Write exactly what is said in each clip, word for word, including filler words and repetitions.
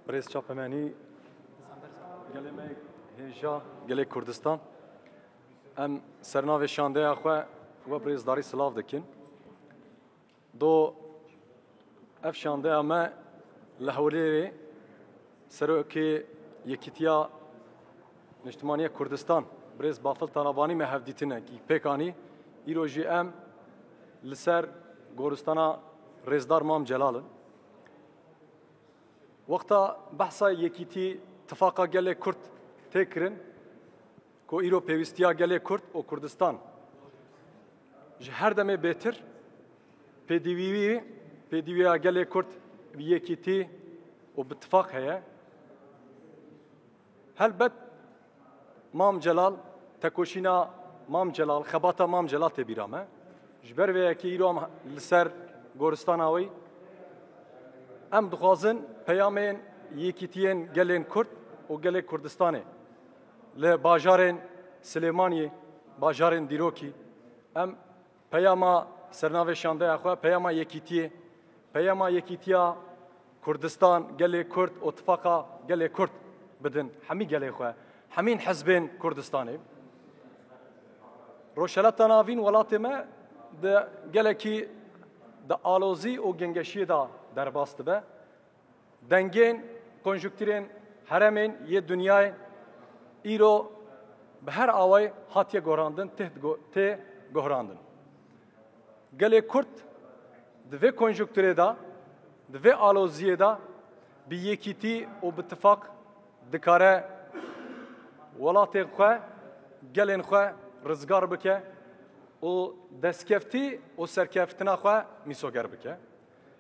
Birêz çapemenî, gelê me hêja, gelê Kurdistan. Em sernavê şandeya xwe we bi rêzdarî silav dikin. Do ev şandeya me li Hewlêrê serokê Yekîtiya Niştimaniya Kurdistan, birêz Bafil Talabanî me hevdîtinekî pêk anî. Îro jî em li ser goristana rêzdar Mam Celal in. Wexta behsa yekîtî, tifaqa gelê Kurd tê kirin, ku îro pêwîstiya gelê Kurd û Kurdistan ji her demê bêtir pêdivî, pêdivîya gelê Kurd bi yekîtî û bi tifaq heye. Helbet Mam Celal, tekoşîna Mam Celal, xebata Mam Celal tê bîra me. Ji ber vê yekê îro em li ser goristana wê, em dixwazin peyamên yekîtiyên gelên Kurd û gelê Kurdistanê li bajarên Silêmaniyê, bajarên dîrokî, em peyama sernavê şandeya xwe, peyama yekîtiyê, peyama yekîtiya Kurdistan, gelê Kurd û tifaqa gelê Kurd bidin hemî gelê xwe, hemîn hizbên Kurdistanê. Rojhilata Navîn welatê me di gelekî di alozî û gengeşiyê de derbas dibe. Dengên konjukturên heremên yê dinyayê îro bi her awayî hatiye gohrandin, tê go-, tê gohrandin. Gelê Kurd di vê konjukturê de, di vê aloziyê de bi yekîtî û bi tifaq dikare welatê xwe, gelên xwe rizgar bike û destkeftî û serkeftina xwe mîsoger bike.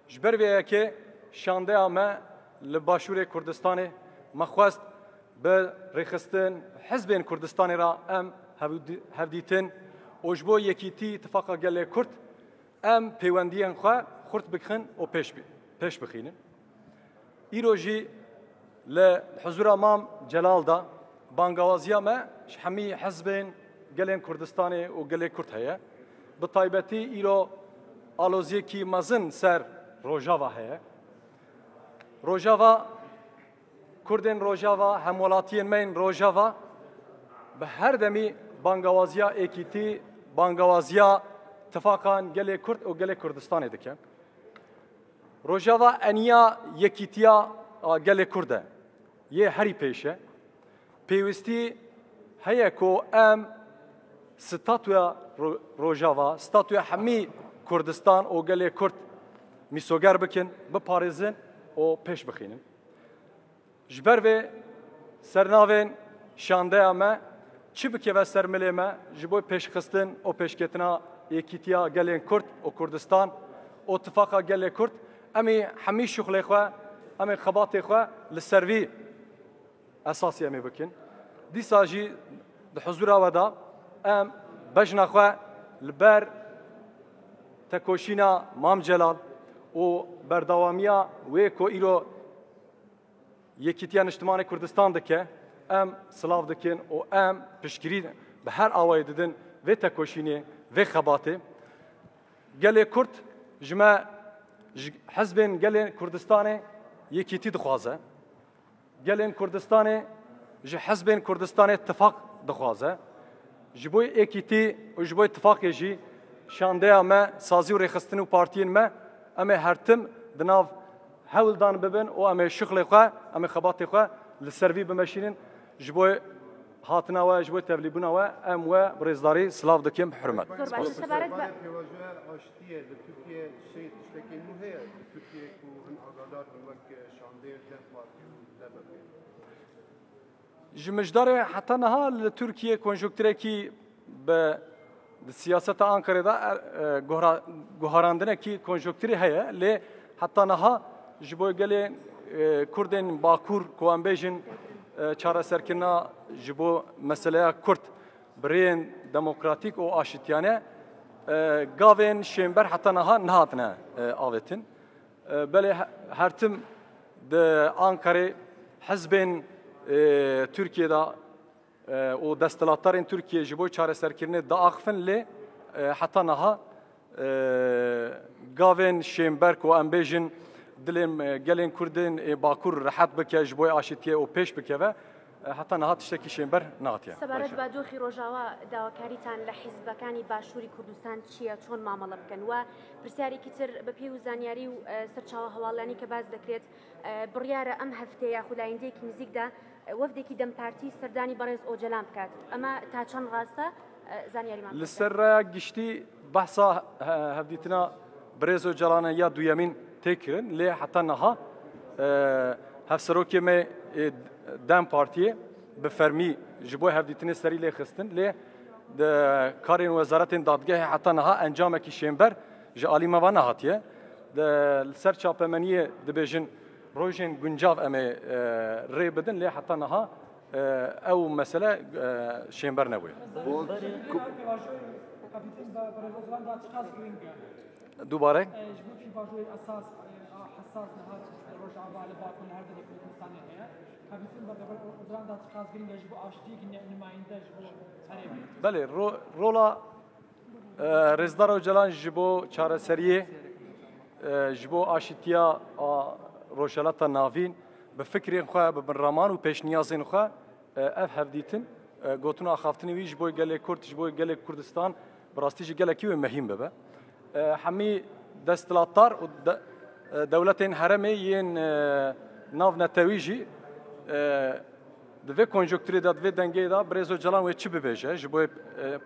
Ji ber vê yekê şandeya me li Başûrê Kurdistanê me xwest bi rêxistin hizbên Kurdistanê re em hevdî-, hevdîtin û ji bo yekîtî tifaqa gelê Kurd em pêwendiyên xwe xurt bixin û pêş bi-, pêş bixînin. Îro jî li huzura Mam Celal de bangawaziya me ji hemî hizbên gelên Kurdistanê û gelê Kurd heye. Bi taybetî îro aloziyekî mezin ser Rojava heye. Rojava, Kurdên Rojava, hemwelatiyên me yên Rojava bi her demî bangawaziya êkîtî, bangawaziya tifaqan gelê Kurd û gelê Kurdistanê dike. Rojava eniya yekîtiya a gelê Kurd e. Yê herî pêş e. Pêwîstî heye ku em statûya Ro-, Rojava, statûya hemî Kurdistan û gelê Kurd mîsoger bikin, biparêzin û pêş bixînin. Ji ber vê sernavên şandeya me çi bikeve ser milê me ji bo pêşxistin û pêşketina yekîtiya gelên Kurd û Kurdistan û tifaqa gelê Kurd, em ê hemî şixulê xwe, em ê xebatê xwe li ser vî esasî em ê bikin. Dîsa jî di huzura we de em bejna xwe li ber tekoşîna Mam Celal û berdewamiya wê ku îro Yekîtiya Niştimanê Kurdistan dike, em silav dikin û em piştgirî bi her awayî didin vê tekoşînê, vê xebatê. Gelê Kurd ji me, ji hizbên gelên Kurdistanê yekîtî dixwaze. Gelên Kurdistanê ji hizbên Kurdistanê tifaq dixwaze. Ji bo êkîtî û ji bo tifaqê jî şandeya me, sazî û rêxistin û partiyên me, em ê her tim di nav hewldan bibin û em ê şixulê xwe, em ê xebatê xwe li ser vî bimeşînin. Ji bo hatina we, ji bo tevlîbûna we, em we bi rêzdarî silav dikim, hurmet. Zor baş, Spas. Sebaret be. Pêvajoya aştiyê li Tirkiye şey tiştekî nû heye? Li Tirkiye ku hin agadar bin wek şandeyê DEM Partî û D B P. Ji mijdarê heta niha li Tirkiye konjonkturekî bi, di siyaseta Ankarê de, e, guhra-, guharandinekî konjonkturî heye, lê heta niha ji bo gelê, e, Kurdên Bakur, ku em bêjin, e, çareserkirina ji bo meseleya Kurd bi rêyên demokratîk û aşitiyane, e, gavên şênber heta niha nehatine, e, avêtin. E, belê he-, her tim di Ankarê hizbên, e, Tirkiye de, e, û desthilatdarên Tirkiye ji bo çareserkirinê diaxifin, lê, e, heta niha, e, gavên şênber ku em bêjin Dilê, e, gelên Kurdên, e, Bakur rehet bike, ji bo aşîtiyê û pêş bikeve, e, heta niha tiştekî şênber nehatiye. سەبارەت بە دۆخی ڕۆژاوا، داواکاریتان لە حیزبەکانی باشووری کوردستان چییە، چۆن مامەڵە بکەن؟ و پرسیارێکی تر، بە پێی و زانیاری و، ئە، سەرچاوە هەواڵیانی کە باس دەکرێت، ئە، بڕیارە ئەم هەفتەیە یاخود ئایندەیەکی نزیکدا، ئە، وەفدێکی دەم پارتی سەردانی بەڕێز ئۆجەلان بکات. ئەمە تا چەند ڕاستە؟ ئە، زانیاریمان Li ser raya giştî behsa, e, hevdîtina birêz Ocalanê ya duyemîn tê kirin, lê heta niha, e, hevserokê me, e, DEM Partiyê bi fermî ji bo hevdîtinê serî lê xistin, lê di karên wezaretên dadgehê heta niha encamekî şênber ji alî me ve nehatiye. Di, li ser çapemeniyê dibêjin rojên guncav em ê, e, rê bidin, lê heta niha, e, ew mesele, e, şênber nebûye. Bo ku- Kapitên be berêz Ocalan da çiqas giring e. Dubare? E, ji bo pîvajoyê esas, e, a hesas niha Rojava li Bakur li her derê Kurdistanê heye. Kapitên be berêz Ocalan da çiqas giring e ji bo aştiyekî ne- nimayînde ji bo herêmê. Belê, ro- rola, e, Rêzdar Ocalan ji bo çareseriyê, e, ji bo aşîtiya a Rojhilata Navîn bi fikrên xwe, bi binraman û pêşniyazên xwe, e, ev hevdîtin, e, gotin û axaftinê wî ji bo gelê Kurd, ji bo gelê Kurdistan bi rastî jî gelekî wê mehîm bibe. E, hemî desthilatdar û de- e, dewletên herêmê yên, e, navnetewî jî, e, di vê konjonkturê de, di vê dengeyê de birêz Ocalan wê çi bibêje, ji bo, e,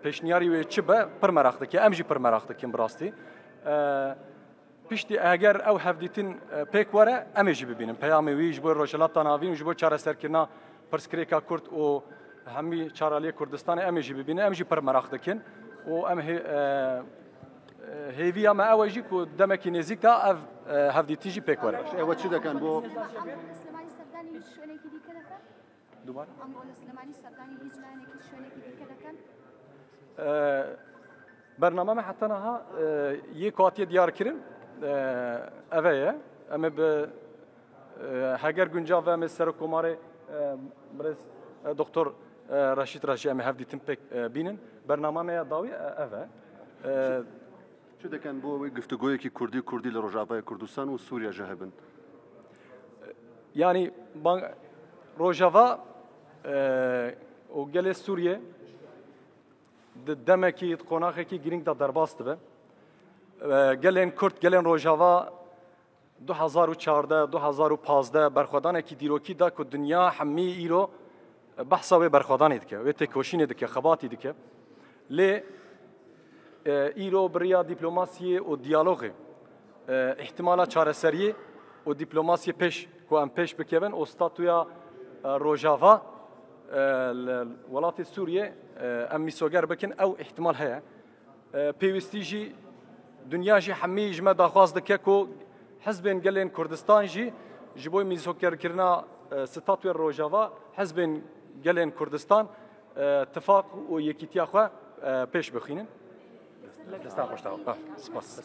pêşniyarî wê çi be, pir meraq dike. Em jî pir meraq dikin bi rastî. E, Piştî eger ew hevdîtin, e, pêk were, em ê jî bibînin. Peyamê wî ji bo Rojhilata Navîn û ji bo çareserkirina pirsgirêka Kurd û hemî çaraliyê Kurdistanê em ê jî bibînin. Em jî pir meraq dikin û em hê- e, e, hêviya me ew e jî ku demekî nêzîk de ev, e, hevdîtin jî pêk were. ئێوە چی دەکەن بۆ ئەمڕۆ لە سلێمانی سەردانی هیچ شوێنێکی دیکە دەکەن؟ دووبارە؟ ئەمڕۆ لە سلێمانی سەردانی هیچ لایەنێکی شوێنێکی دیکە دەکەن؟ ئە، بەرنامە me heta niha, e, yê ku hatiye diyarkirin, e, ev e ye. Em ê bi, e, heger guncav ve em ê Serokkomarê, e, birêz, e, Doktor, e, Reşîd re jî em ê hevdîtin pêk, e, bînin. Bernama me ya dawî, e, ev e. E, Çi dikin bo wê giftugoyekî Kurdî Kurdî li Rojavayê Kurdistan û Sûriye ji hebin? Yanî bang Rojava, e, û gelê Sûriye di demekî, di qonaxekî girîng de derbas dibe. E, gelên Kurd, gelên Rojava du hezar û çardeh, du hezar û pazdeh berxwedanekî dîrokî da ku dinya hemî îro behsa wê berxwedanê dike, wê têkoşînê dike, xebatî dike. Lê, e, îro bi riya dîplomasiyê û diyalogê, e, îhtimala çareseriyê û dîplomasiyê pêş ku em pêş bikevin û statûya, e, Rojava, e, li welatê Sûriyê, e, em mîsoger bikin, ew îhtimal heye. E, pêwîstî jî, dinya jî hemî ji me daxwaz dike ku hizbên gelên Kurdistan jî ji bo mîzokerkirina, e, statûya Rojava hizbên gelên Kurdistan, e, tifaq û yekîtiya xwe, e, pêş bixînin. Desta xweş, spas.